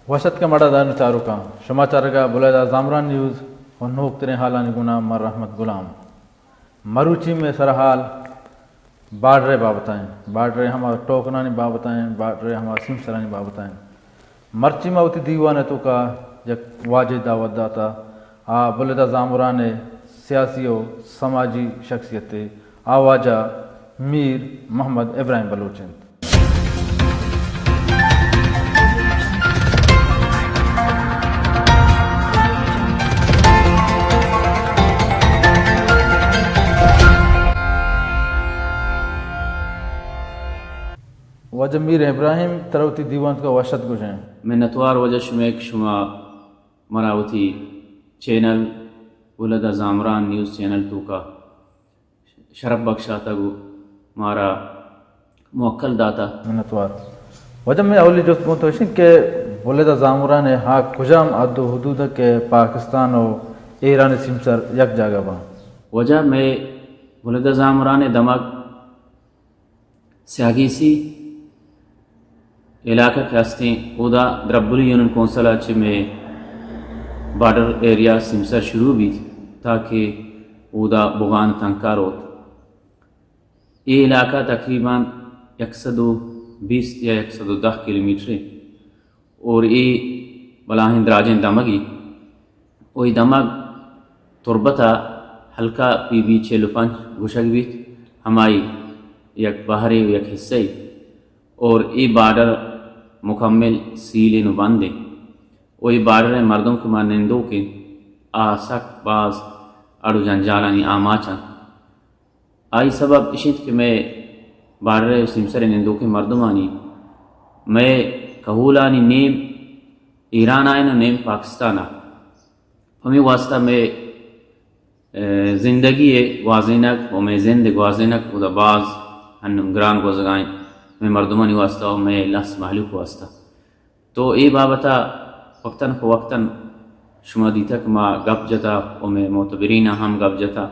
وش اتکے مڑاداریں چاروکاں، شما چارگا بلیدہ زامران نیوز و نوکتریں حالانی گونا من رحمت غلام۔ مروچی مئے سرحال بارڈر ءِ بابت ءَ اِنت، بارڈر ءِ ہما ٹوکنانی بابت ءَ اِنت، بارڈر ءِ ہما سیمسرانی بابت ءَ اِنت۔ مرچی ما وتی دیوان ءِ توکا یک واجہ دعوت داتا، آ بلیدہ زامران ءِ سیاسی و سماجی شخصیتے، آ واجہ میر محمد ابراہیم بلوچ اِنت۔ واجہ میر ابراہیم، ترا وتی دیوان ءِ توکا وش اتک گوشیں۔ منتوار واجہ شمئے کہ شما منا وتی چینل بلیدہ زامران نیوز چینل توکا شرپ بخشاتگ و مارا موکل داتہ۔ منتوار۔ واجہ مئے اولی جست گوں تو اش اِنت کہ بلیدہ زامران ءِ ہاک کجام حد و حدود ءَ کہ پاکستان و ایران ءِ سیمسر یک جاگہ باں؟ واجہ مئے بلیدہ زامران ءِ دمگ سیاگیسی علاقہ کہ ہستیں، اودا دربلی یونین کونسل ءَ چہ مئے بارڈر ایریا سیمسر شروع بیت تاکہ اودا بغان تنکا روت۔ اے علاقہ تقریباً یک سد و بیست یا یک سد و دہ کلومیٹر اِنت۔ اور اے بلاہیں دراجیں دمگے، و اے دمگ تربت ءَ ہلکا پی بی چل و پنچ گوشگ بیت، ہمائی یک بہرے و یک حصہ اے۔ اور اے بارڈر مکمل سیل اِنت و بند اِنت۔ و اے بارڈر ءِ مردم کہ ما نندوک اِنت، آ سک باز اڑ و جنجالانی آماچ اَنت۔ آئی سبب اش اِنت کہ مئے بارڈر ءِ سیمسر ءِ نندوکیں مردمانی، مئے کہولانی نیم ایران ءَ اِنت و نیم پاکستان ءَ۔ ہمے واسطہ مئے، اے، زندگی ءِ گوازینگ و مئے زند ءِ گوازینگ اودا باز انوں گران گوزگا اِنت مئے مردمانی واسطہ و مئے لس مہلوک ءِ واسطہ۔ تو اے بابت ءَ وقتاً پہ وقتاً شما دیتگ کہ ما گپ جتا و مئے معتبرین ءَ ہم گپ جتا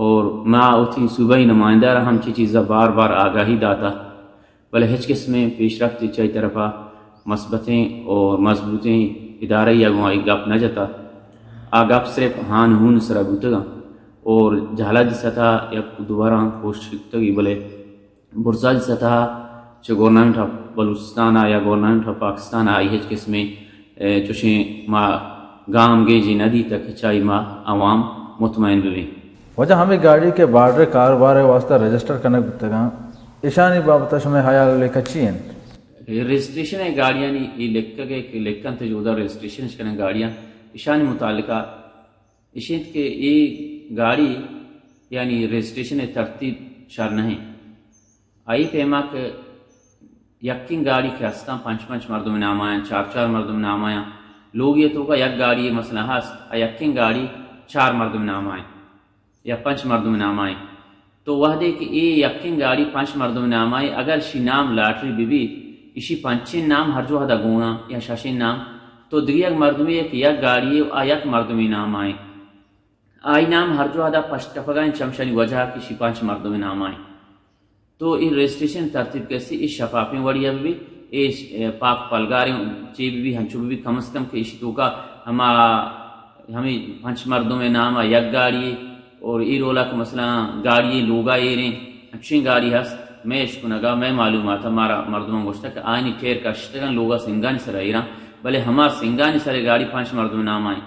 اور ما وتی صوبائی نمائندہ ءَ را ہم چہ چیز ءَ بار بار آگاہی داتا، بلے ہچ قسمیں پیش رفتے چہ آئی طرف ءَ مثبتیں اور مضبوطیں ادارہ یا گوں آئی گپ نہ جتا۔ آ گپ صرف ہان ہون سرا بوتگاں اور جہلد سطح یک دوبراں کوشش کتگی، بلے برزائی سطح ءَ چہ گورنمنٹ آف بلوچستان ءَ یا گورنمنٹ آف پاکستان ءَ آئی ہچ قسمیں، اے، چوشیں ما گام گیجی نہ دیتگ کہ چہ آئی ما عوام مطمئن ببیں۔ واجہ ہمے گاڑی کہ بارڈر ءِ کاروبار ءِ واسطہ رجسٹر کنگ بوتگاں، اشانی بابت ءَ شمئے ہیال و لیکہ چی اِنت؟ رجسٹریشن ءِ گاڑیانی اے لکگ ءِ کہ لکھ اَنت جو اودا رجسٹریشن اش کنگ گاڑیاں، اشانی متعلقہ اش اِنت کہ اے گاڑی یعنی رجسٹریشن ءِ ترتیب شر نہ اِنت۔ آئی پیما کہ یکیں گاڑی کہ ہستاں پنچ پنچ مردم نامایاں، چار چار مردم نامایاں، لوگی توکا یک گاڑی مثلاً ہست، آ یکیں گاڑی چار مردم نامائیں یا پنچ مردم نامائیں۔ تو وہدے کہ اے یکیں گاڑی پنچ مردم نامائیں، اگر اشی نام لاٹری بہ بیت، اشی پنچیں نام ہر جوہدا گوناں یا ششیں نام، تو دگہ یک مردمے کہ یک گاڑی ءَ آ یک مردمے نامائیں۔ آئی نام ہر جوہدا پشت کپگا اِنت، چمشانی وجہ کہ اشی پنچ مردم نامائیں۔ تو اے رجسٹریشن ترتیب کسی اے شفافیں وڑیا بہ بی، اے ش-، اے پاک پلگاریں چے بہ بی، ہنچو بہ بی، کم از کم کہ اشی توکا ہما، ہمے پنچ مردم نام ءَ یک گاڑی اور اے رولا کہ مثلاً گاڑی لوگا ایریں، ہنچیں گاڑی ہست، مئے اشکنگا، مئے معلوماتا مارا مردماں گوشتگ کہ آیانی ٹیر کشتگاں لوگا سنگانی سرا ایراں، بلے ہما سنگانی سرا گاڑی پنچ مردم نام آئیں۔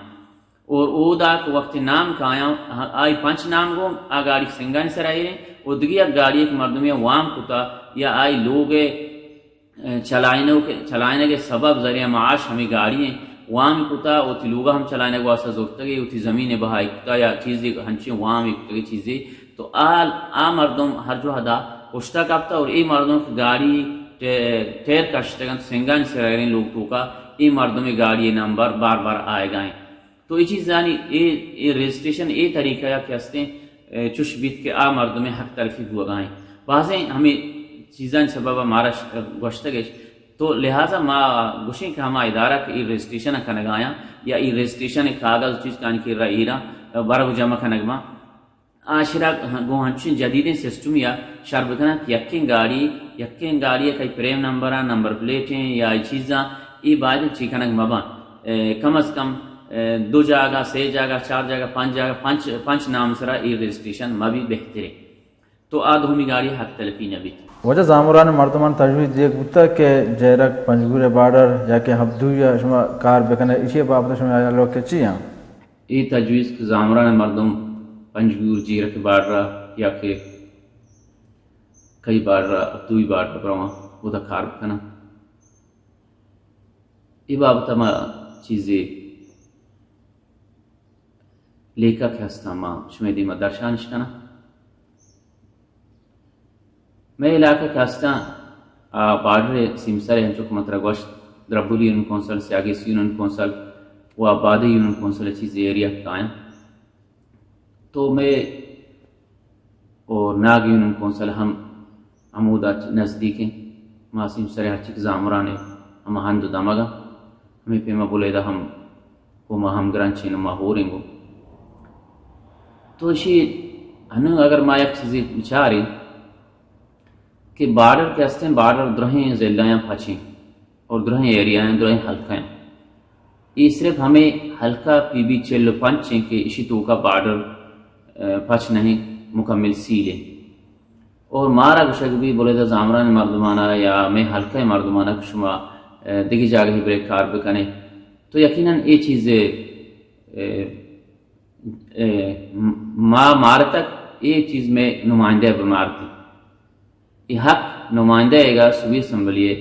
اور اودا کہ وقت نام کایاں، آئی پنچ نام گوں آ گاڑی سنگانی سرا ایریں، اور دگہ یک گاڑی یک مردمے وام کتا یا آئی لوگ ءِ، اے، چلائینگ، چلائینگ ءِ سبب ذریعہ معاش ہمے گاڑی ایں، وام کتا، وتی لوگا ہم چلائینگ واسطہ زرتگے، وتی زمین بہائی کتا یا چیزے ہنچیں وام کتگے چیزے، تو آ، آ مردم ہر جوہدا کشتا کپتا اور اے مردم کہ گاڑی ٹے-، ٹیر کشتگنت سنگانی سرا ایریں لوگ توکا، اے مردم گاڑی نمبر بار بار آئیگا ایں۔ تو اے چیزانی، اے، اے رجسٹریشن اے طریقہ یا کہ ہستیں، اے، چش بیت کہ آ مردم حق تلفی بوگا ایں۔ بازیں ہمیں چیزانی سبب مارا ش-، گوشتگش۔ تو لہذا ما گوشیں کہ ہما ادارہ کہ اے رجسٹریشن کنگایاں یا اے رجسٹریشن کاغذ چیز کانی کہ را ایرا برگ جمع کنگ ما آشرا گوں ہنچیں جدیدیں سسٹم یا شر بکناں کہ یکیں گاڑی، یکیں گاڑی کئی پریم نمبر، نمبر پلیٹیں یا اے چیزاں اے باید انت چی کنگ مہ باں۔ اے، کم از کم، اے، دو جاگہ، سے جاگہ، چار جاگہ، پنچ جاگہ، پنچ، پنچ نام سرا اے رجسٹریشن مہ بی بہترے۔ تو آ دومی گاڑی حق تلفی نہ بیت۔ واجہ، زامران مردمان تجویز دیگ بوتا کہ جیرک پنجگور بارڈر یا کہ ہبدوئی ء شما کار بکنے، ایشی بابت شما لوگ کہ چی ہیں؟ اے تجویز کہ زامران مردم پنجگور جیرک بارڈر یا کہ کئی بارڈر، ہبدوئی بارڈر برواں، اودا کار بکنن۔ اے بابت ما چیزے لیکہ کہ ہستاں، ما شمئے دیما درشانش کناں۔ مئے علاقہ کہ ہستاں، آ بارڈر سیمسر انچو کہ من ترا گوشت، دربولی یونین کونسل، سیاگیس یونین کونسل و آبادی یونین کونسل چیزے ایریا کایاں۔ تو مئے اور ناگ یونین کونسل ہم ہمودا نزدیک انت۔ ما سیمسر ہرچی کہ زامران ہما ہند و دمگا، ہمے پیما بلیدہ ہم گوں ما ہمگرنچ انت و ما ہوریں گوں۔ تو اشی انوں اگر ما یک چیزے بچاریں کہ بارڈر کہ ہستیں، بارڈر درہیں ضلعیاں پچیں اور درہیں ایریایاں، درہیں حلقہ ہیں۔ اے صرف ہمے حلقہ پی بی چل و پنچ ہیں کہ اشی توکا بارڈر، اے، پچ نہیں، مکمل سیل ہے۔ اور مارا گوشگ بی بلیدہ زامران مردمانا یا مئے حلقہ مردمانا کہ شما، اے، دگہ جاگہی برے کار بکنے، تو یقیناً اے چیز، اے، اے، ما مارتگ، اے چیز مئے نمائندہ بمارتی۔ اے حق نمائندہ ایگا صوبی اسمبلی ہے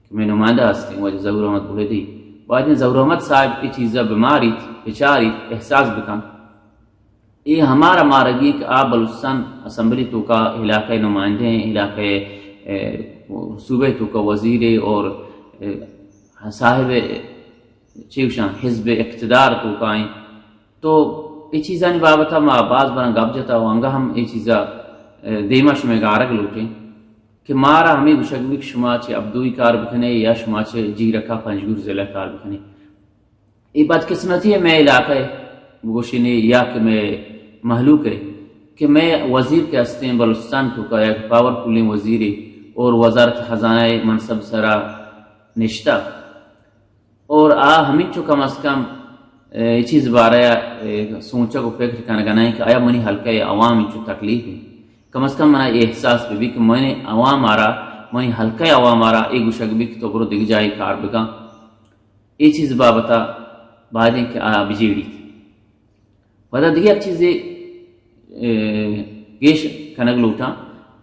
کہ مئے نمائندہ ہستیں واجہ ظہور احمد بلیدی۔ باید انت ظہور احمد صاحب اے چیزا بماریت، بچاریت، احساس بکن۔ اے ہمارا مارگی کہ آ بلوچستان اسمبلی توکا علاقہ نمائندہ ہیں، علاقہ، اے، صوبہ توکا وزیر ہے اور، اے، صاحب چیوشاں حزب اقتدار توکا ہیں۔ تو اے چیزانی بابت ما باز براں گپ جتا و انگا ہم اے چیزا، اے، دیما شمئے گارگ لوٹیں کہ مارا ہمے گوشگ بی کہ شما چہ ابدوئی کار بکنے یا شما چہ جیرکا پنجگور ضلع کار بکنے۔ اے بدقسمتی ہے مئے علاقہ ہے، بگوشینے یا کہ مئے مہلوک ہے کہ مئے وزیر کہ ہستیں بلوچستان توکا یک پاورفلیں وزیرے اور وزارت خزانہ منصب سرا نشتہ۔ اور آ ہمینچو کم از کم، اے، اے چیز بارہ ء، اے، سوچگ و فکر کنگ ء نہ انت کہ آیا منی حلقہ ء عوام انچو تکلیف انت۔ کم از کم منا اے احساس بہ بی کہ منی عوام آرا، منی حلقہ ء عوام آرا اے گوشگ بی کہ تو برو دگہ جاہے کار بکن۔ اے چیز بابت ء باید انت کہ آ بجیڑیت۔ پدا دگہ یک چیزے، اے، گیش کنگ لوٹاں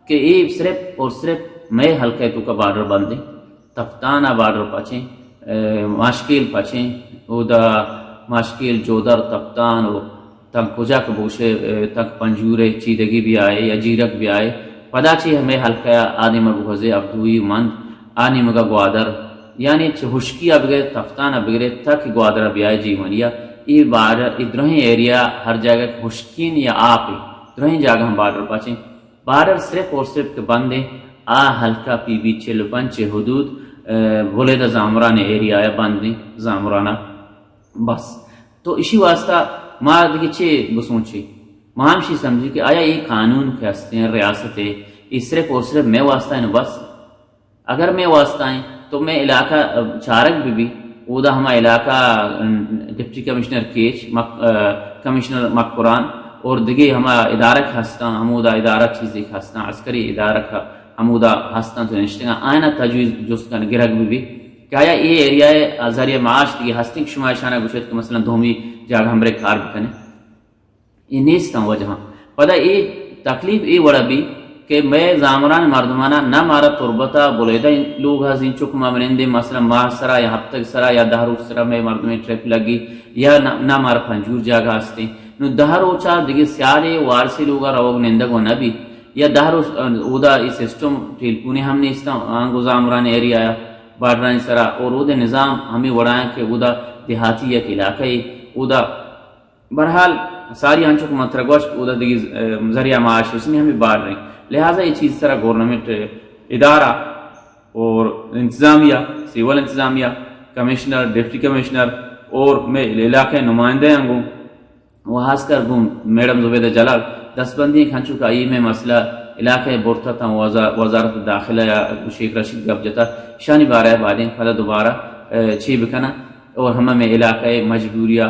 کہ اے صرف اور صرف مئے حلقہ ء توکا بارڈر بند انت۔ تفتان ء بارڈر پچیں، اے، ماشکیل پچیں، اودا ماشکیل، جودر، تفتان و تنک کجا کہ بوشے، اے، تنک پنجور ء چیدگی بیائے یا جیرک بیائے، پدا چہ ہمے حلقہ ء آ نیمگ بگوزے ابدوئی مند، آ نیمگا گوادر، یعنی چہ ہشکی ء بگرے، تفتان ء بگرے، تک گوادر ء بیائے جیونی ء۔ اے بارڈر، اے درہیں ایریا ہر جاگہ کہ ہشکین یا آپ انت، درہیں جاگہ ہم بارڈر پچیں۔ بارڈر صرف اور صرف کہ بند انت، آ حلقہ پی بی چل و پنچ حدود، اے، بلیدہ زامران ایریا ء بند انت، زامران ء بس۔ تو اشی واسطہ ما دگہ چے بسوچیں؟ ما ہمشی سمجھی کہ آیا اے قانون کہ ہستیں ریاست ء، اے صرف اور صرف مئے واسطہ انت بس؟ اگر مئے واسطہ انت تو مئے علاقہ، ا، چارگ بہ بی، اودا ہما علاقہ، ا، ڈپٹی کمشنر کیچ، مک-، ا، کمشنر مکران اور دگہ ہما ادارہ کہ ہستاں، ہمودا ادارہ چیزے کہ ہستاں، عسکری ادارہ کہ ہمودا ہستاں تو نشتگاں، آیانا تجویز جست کن گرگ بہ بی کہ آیا اے ایریا ء ذریعہ معاش دگہ ہستیں کہ شما اشانا گوشت کہ مثلاً دومی جاگہ ہم برے کار بکنے؟ اے نیستاں وجہاں۔ پدا اے تکلیف اے وڑا بی کہ مئے زامران مردمانا نہ مارا تربتا بلیدہ لوگ ہست، انچو کہ ما منندیں مثلاً ماہ سرا یا ہفتگ سرا یا دہ روچ سرا مئے مردمیں ٹرپ لگی یا نہ، نہ مارا پنجگور جاگہ ہستیں۔ نوں دہ روچا دگہ سیادے وارسی لوگا روگ نندگ و نہ بی یا دہ روچ اودا اے سسٹم ٹیلیفونے ہم نیستاں، آنگو زامران ایریا بارڈرانی سرا اور اودے نظام ہمے وڑایاں کہ اودا دیہاتی یک علاقہ اے اودا بہرحال، ساری انچو کہ من ترا گوشت، اودا دگہ، ذریعہ معاش ہچ نی، ہمے بارڈر انت۔ لہذا اے چیز سرا گورنمنٹ ادارہ اور انتظامیہ، سول انتظامیہ، کمشنر، ڈپٹی کمشنر اور مئے علاقہ نمائندہ آں گوں، و خاص کر گوں میڈم زبیدہ جلال دستبندی انت، انچو کہ آئی مئے مسئلہ علاقہ برتہ تاں وزا-، وزارت داخلہ یا شیخ رشید گپ جتہ، اشانی بارہ ء بائدیں پدا دوبارہ چی بکناں اور ہمہ مئے علاقہ ءِ مجبوری ءَ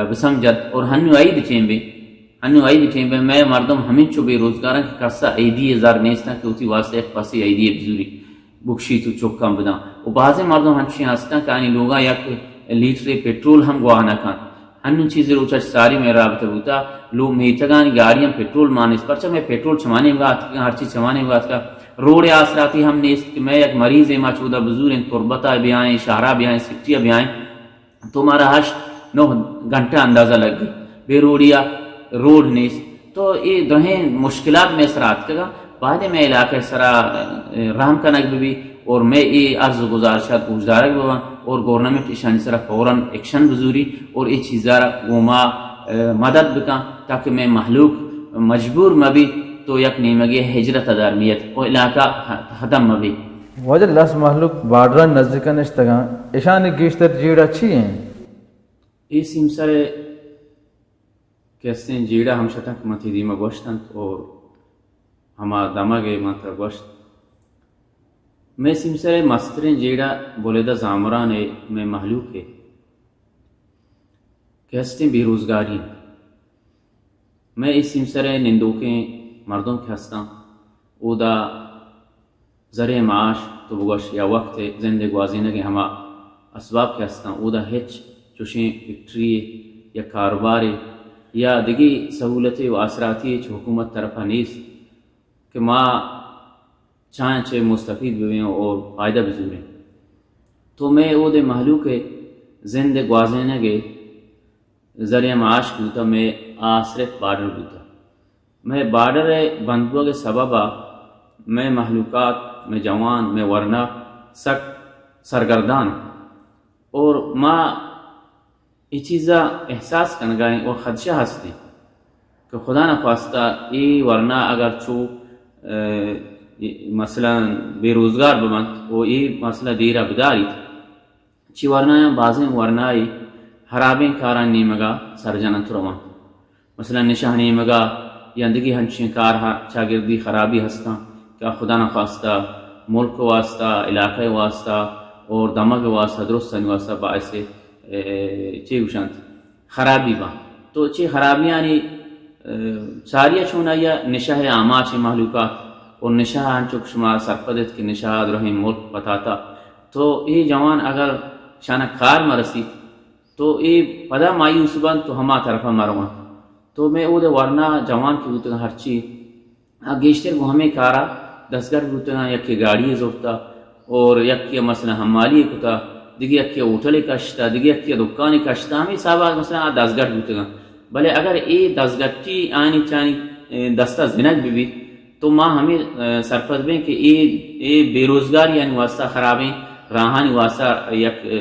بسمجھت۔ اور ہنو عید ٹیم بے، ہنو عید ٹیم بے، مئے مردم ہمینچو بے روزگاراں کہ کسا عیدی زر نیستاں کہ وتی واسطہ یک پسے عیدی بزوری، بکشیت و چکاں بداں۔ و بازیں مردم ہنچیں ہستاں کہ آنی لوگاں یک لیٹرے پٹرول ہم گواہ نہ کنت۔ ہنو چیزے روچا چہ ساری مئے رابطہ بوتا، لو میتگانی گاڑیاں پٹرول مان نیست، پرچا مئے پٹرول چمانی گاتکا، ہرچی چمانی گاتکا۔ روڈ آسراتی ہم نیست کہ مئے یک مریضے ما چودا بزوریں، تربتا بیائیں، شہرا بیائیں، سٹیا بیائیں، تو مارا ہشت نو گھنٹہ اندازہ لگی۔ بے روڈیا روڈ نیست۔ تو اے درہیں مشکلات مئے سرا آتکگا۔ باید مئے علاقہ سرا، اے، رحم کنگ ببی اور مئے اے عرض و گزارشات گوشدارگ ببن اور گورنمنٹ ایشانی سرا فوراً ایکشن بزوری اور اے چیزا را گوما، اے، مدد بکن تاکہ مئے مہلوک مجبور مبی تو یک نیمگے ہجرت در میت و علاقہ ختم مبی۔ واجہ، لس مہلوک بارڈرانی نزیکا نشتگاں، اشانی گیشتر جیڑہ چی انت؟ اے سیمسر ءِ کہ استیں جیڑہ ہمش اتنت کہ من تئی دیما گوشتنت اور ہما دمگ ءَ من ترا گوشت۔ مئے سیمسر ءِ مستریں جیڑہ بلیدہ زامران ءِ مئے مہلوک ءِ کہ استیں بے روزگاری انت۔ مئے اے سیمسر ءِ نندوکیں مردم کہ ہستاں، اودا زرے معاش تو بگوش یا وقت ءِ زند ءِ گوازینگ ءِ ہما اسباب کہ ہستاں، اودا ہچ چوشیں فیکٹری یا کاروبارے یا دگہ سہولتے و آسراتی چہ حکومت طرفا نیست کہ ما چاہیں چہ مستفید ببیں اور فائدہ بزوریں۔ تو مئے اودے مہلوک ءِ زند ءِ گوازینگ ءِ ذریعہ معاش کہ بوتہ، مئے آ صرف بارڈر بوتہ۔ مئے بارڈر ءِ بند بوگ ءِ سبب ءَ مئے مہلوکات، مئے جوان، مئے ورنا سک سرگردان انت۔ اور ما اے چیز ءَ احساس کنگا ایں اور خدشہ ہست انت کہ خدا نخواستہ اے ورنا اگر چو، اے، مثلاً بے روزگار ببنت و اے مسئلہ دیر ءَ بداریت، چی ورنایاں بازیں ورنائے ہرابیں کارانی نیمگا سرجننت روانت۔ مثلاً نشہ نیمگا یا دگہ ہنچیں کار ہا-، چاگردی خرابی ہستاں کہ خدا نخواستہ ملک واسطہ، علاقہ واسطہ اور دمگ واسطہ، درستانی واسطہ باعث، اے، چے گوشنت، خرابی باں۔ تو چے خرابیانی، اے، ساری چون آیا نشہ آماچ مہلوکات اور نشہ انچو کہ شما سرپد ات کہ نشہ درہیں ملک پتاتا۔ تو اے جوان اگر شانہ کار مرسی تو اے پدا مایوس بنت تو ہما طرفا مروانت۔ تو مئے اودے ورنا جوان کہ بوتگاں ہرچی آ گیشتر گوں ہمے کارا دستگٹ بوتگاں، یکے گاڑی زرتا اور یکے مثلاً حمالی کتا، دگہ یکے ہوٹلے کشتا، دگہ یکے دکانے کشتا، ہمے حسابا مثلاً آ دستگٹ بوتگاں۔ بلے اگر اے دستگٹی آنی چانی، اے، دستا زنگ ببیت، تو ما ہمے، اے، سرپد بیں کہ اے، اے بے روزگاری آنی واسطہ خرابیں راہانی واسطہ یک، اے،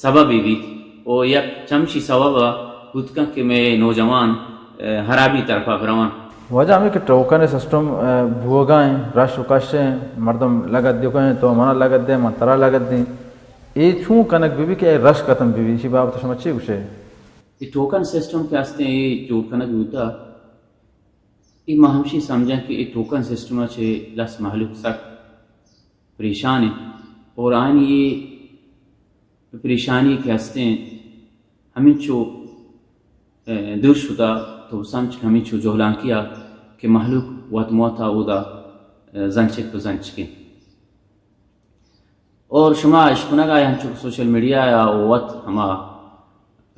سببے بیت و یک چمشی سبب بوت کنت کہ مئے نوجوان، اے، ہرابی طرفا برواں۔ واجہ ہمے کہ ٹوکن سسٹم، اے، بوگا ایں، رش و کش ایں، مردم لگت دیوکا ایں، تو منا لگت دے، من ترا لگت دیں، اے چون کنگ ببی کہ اے رش ختم ببی، ایشی بابت شما چی گوشے؟ اے ٹوکن سسٹم کہ ہستیں، اے جوڑ کنگ بوتا، اے ما ہمشی سمجھاں کہ اے ٹوکن سسٹم ء چہ لس مہلوک سک پریشان انت اور آنی اے پریشانی کہ ہستیں ہمینچو، اے، دور شتا تو سمجھ کہ ہمینچو جہلانکی ء کہ مہلوک وت موت ء اودا، اے، زنچک پہ زنچک انت۔ اور شما اشکنگ ء انچو کہ سوشل میڈیا ء وت ہما،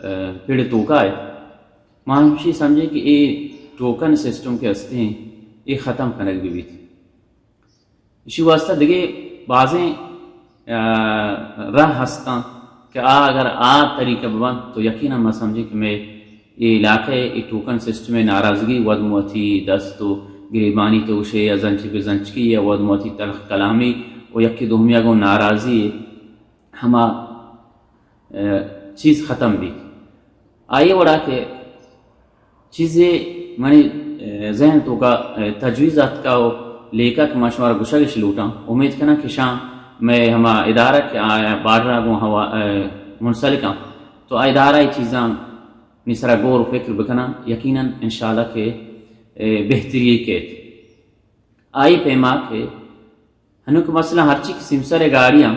اے، پڑ توکا ات، ما ہمشی سمجھیں کہ اے ٹوکن سسٹم کہ ہستیں، اے ختم کنگ بہ بیت۔ ایشی واسطہ دگہ بازیں، اے، راہ ہستاں کہ آ اگر آ طریقہ بہ بنت تو یقیناً ما سمجھیں کہ مئے اے علاقہ ء اے ٹوکن سسٹم ء ناراضگی وت موتی دست و گریبانی توشے یا زنچی بہ زنچکی یا وت موتی تلخ کلامی و یکے دومی ء گوں ناراضی ہما، اے، چیز ختم بیت۔ آئی وڑا کہ چیزے منی، اے، ذہن توکا، اے، تجویز آتکا و لیکہ کہ ما شمارا گشگ اش لوٹاں۔ امید کناں کہ شاں مئے ہما ادارہ کہ آ بارڈر ء گوں ہوا، اے، منسلکاں تو آ ادارہ ای چیزاں نی سرا غور و فکر بکناں، یقیناً انشاءاللہ کہ، اے، بہتری کیت۔ آئی پیما کہ ہنوک مثلاً ہرچی کہ سیمسر ء گاڑی ہم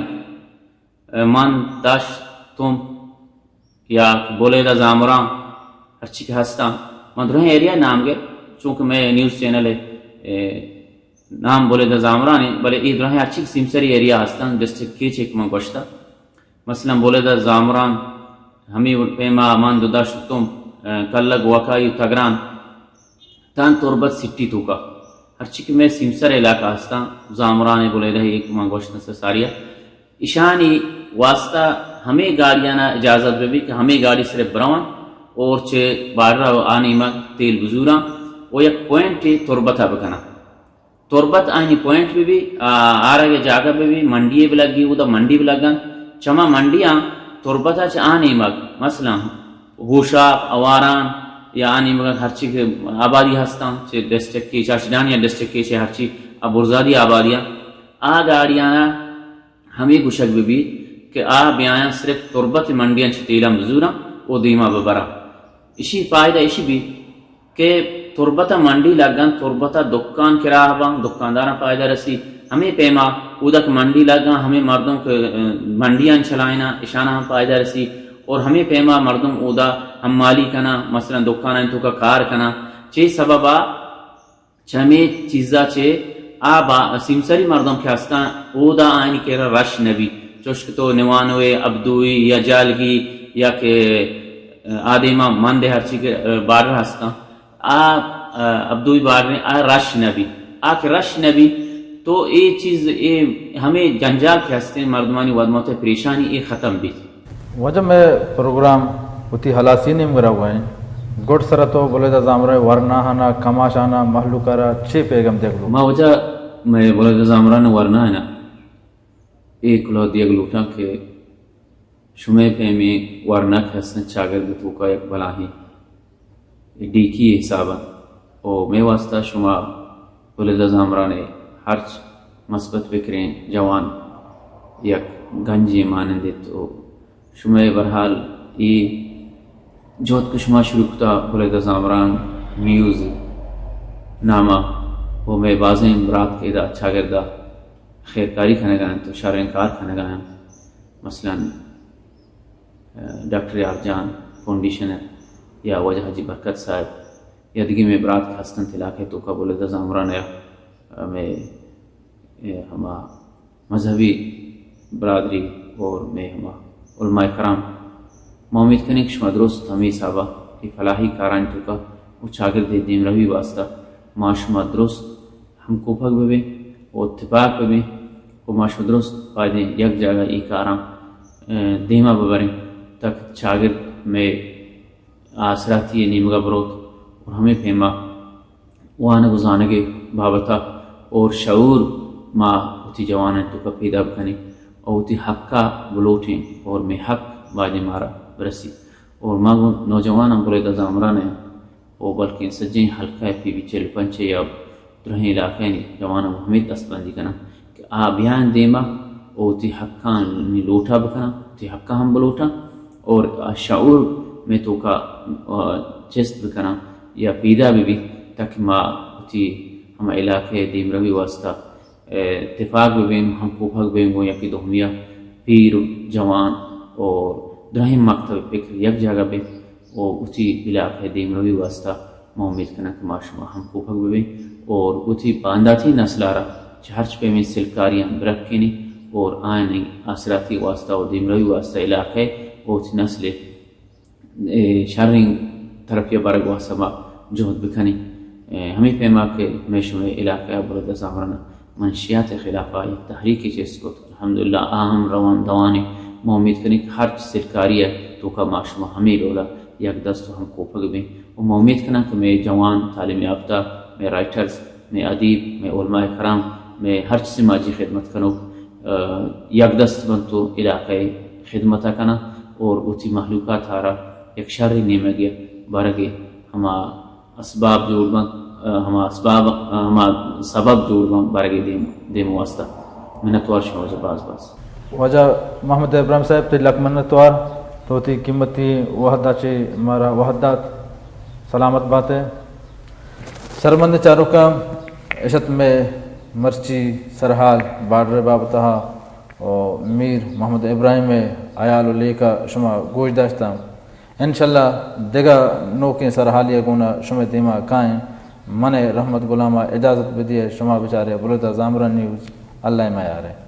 من دشت تمپ یا بلیدہ زامران ہرچی کہ ہستاں، من درہیں ایریا نام گر، چونکہ مئے نیوز چینل ءِ، اے، نام بلیدہ زامران ایں، بلے اے درہیں ہرچی کہ سیمسری ایریا ہستاں، ڈسٹرکٹ کیچ ءَ کہ من گوشتہ، مثلاً بلیدہ زامران، ہمے پیما من دو دشت تمپ، اے، کلگ، وکائی و تگران، تان تربت سٹی توکا ہرچی کہ مئے سیمسر علاقہ ہستاں، زامران ءِ بلیدہ ءِ، ایک من گوشتن سساریا، اشانی واسطہ ہمے گاڑیانا اجازت بہ بی کہ ہمے گاڑی صرف برواں اور چہ بارڈر ءَ آ نیمگ تیل بزوراں و یک پوائنٹے تربت ءَ بکناں۔ تربت آنی پوائنٹ بہ بی، آ، آرگ ءِ جاگہ بہ بی، منڈی بہ لگی، اودا منڈی بہ لگن۔ چما منڈیاں تربت ءَ چہ آ نیمگ، مثلاً ہوشاپ، اواران یا آ نیمگ ہرچی کہ آبادی ہستاں، چہ ڈسٹرکٹ کیچ، اشڈان یا ڈسٹرکٹ کیچ ءِ ہرچی ابرزادی آبادیاں، آ گاڑیانا ہمے گوشگ بہ بیت کہ آ بیایاں صرف تربت ءِ منڈیاں چہ تیلاں بزوراں و دیما بہ براں۔ اشی فائدہ اشی بیت کہ تربت ءَ منڈی لگاں، تربت ءَ دکان کرا باں، دکانداراں فائدہ رسی۔ ہمے پیما اودا کہ منڈی لگاں، ہمے مردم کہ، اے، منڈیاں چلائیناں، اشاناں ہم فائدہ رسی۔ اور ہمے پیما مردم اودا حمالی کناں، مثلاً دکانانی توکا کار کناں۔ چے سببا چہ ہمے چیزا چہ آ با-، سیمسری مردم کہ ہستاں، اودا آیانی کرا رش نہ بیت۔ چوش کہ تو نوانوے، ابدوئی یا جالگی یا کہ، اے، آ دیما مند ءِ ہرچی کہ، اے، بارڈر ہستاں، آ، اے، ابدوئی بارڈر ءَ آ رش نہ بیت۔ آ کہ رش نہ بیت تو اے چیز، اے ہمے جنجال کہ ہستیں، مردمانی ودموت ءِ پریشانی اے ختم بیت۔ واجہ، مئے پروگرام وتی ہلاسی ءِ نیمگ ءَ روگ ءَ ایں۔ گڈ سر ءَ تو بلیدہ زامران ءِ ورناہانا، کماشانا، مہلوک ءَ را چے پیغام دیگ لوٹ؟ ما واجہ مئے بلیدہ زامران ءِ ورناہانا اے کلوہ دیگ لوٹاں کہ شمئے پیمیں ورنا کہ ہستن چاگرد ءِ توکا یک بلاہیں ڈیکی ءِ حساب انت و مئے واسطہ شما بلیدہ زامران ءِ ہرچ مثبت فکریں جوان یک گنجے مانند ایت و شمئے بہرحال اے جہد کہ شما شروع کتا بلیدہ زامران نیوز ناما و مئے بازیں برات کہ ادا چاگردا خیرکاری کنگا انت و شریں کار کنگا انت، مثلاً ڈاکٹر یار جان فاؤنڈیشن ءَ یا واجہ حاجی برکت صاحب یا دگہ مئے برات کہ ہست انت علاقہ ءِ توکا بلیدہ زامران ءَ، مئے، اے، ہما مذہبی برادری اور مئے ہما علماء کرام، ما امید کنیں کہ شما درست ہمے حسابا اے فلاحی کارانی توکا و چاگرد ءِ دیمروی واسطہ ما شما درست ہمکوپگ بہ بیں و اتفاق بہ بیں و ما شما درست بایدیں یک جاگہ اے کاراں، اے، دیما بہ بریں تاکہ چاگرد مئے آسراتی ءِ نیمگا بروت اور ہمے پیما وانگ و زانگ ءِ بابت ءَ اور شعور ما وتی جوانانی توکا پیدا بکنیں اور وتی حق ءَ بلوٹیں اور مئے حق بایدیں مارا برسی۔ اور ما گوں نوجواناں بلیدہ زامران ءَ و بلکیں سجیں حلقہ ءِ پی بی چل پنچ ءَ یا درہیں علاقہانی جواناں گوں ہمے دستبندی کناں کہ آ بیاں دیما و وتی حقانی لوٹا بکناں، وتی حقاں ہم بلوٹاں اور آ شعور مئے توکا، آ، چست بکناں یا پیدا بہ بیت تاکہ ما وتی ہما علاقہ ءِ دیمروی واسطہ، اے، تفاق بہ بیں، ہمکوپگ بیں گوں یکے دومی ءَ، پیر، جوان اور درہیں مکتب فکر یک جاگہ بیں و وتی علاقہ ءِ دیمروی واسطہ ما امید کناں کہ ما شما ہمکوپگ بہ بیں اور وتی بانداتی نسل ءَ را چہ ہرچ پیمیں سلکاریاں برکینیں اور آیانی آسراتی واسطہ و دیمروی واسطہ علاقہ ءِ و وتی نسل ءِ، اے، شریں طرفی ءَ برگ واسطہ ما جہد بکنیں۔ اے، ہمے پیما کہ مئے شمئے علاقہ ءَ بلیدہ زامران ءَ منشیات ءِ خلاف ءَ یک تحریکے چست کت۔ الحمدللہ آ ہم روان دوان انت۔ ما امید کنیں کہ ہرچ سلکاری ءِ توکا ما شما ہمے ڈول ءَ یک دست و ہمکوپگ بیں۔ و ما امید کناں کہ مئے جوان تعلیم یافتہ، مئے رائٹرز، مئے ادیب، مئے علماء کرام، مئے ہرچ سماجی خدمت کنوک، آ، یک دست بنت و علاقہ ءِ خدمت ءَ کناں اور وتی مہلوکات ءَ را یک شریں نیمگے ءَ برگ ءِ ہما اسباب جوڑ بنت، آ، ہما اسباب، آ، ہما سبب جوڑ بنت برگ ءِ دیم، دیم واسطہ۔ منتوار شما واجہ، باز باز۔ واجہ محمد ابراہیم صاحب، تئی لک منتوار، تو وتی قیمتی وہد ءَ چہ مارا وہد دات۔ سلامت بات ئے۔ شرمندیں چاروکاں، اش ات مئے مرچی سرحال بارڈر ءِ بابت ءَ و میر محمد ابراہیم ءِ ہیال و لیکہ شما گوش داشتاں۔ انشاءاللہ دگہ نوکیں سرحالی ءَ گونا شمئے دیما کائیں۔ من رحمت غلام ءَ اجازت بدیئے، شما بچارے بلوچ زامران نیوز۔ اللہ ءِ میار ءَ۔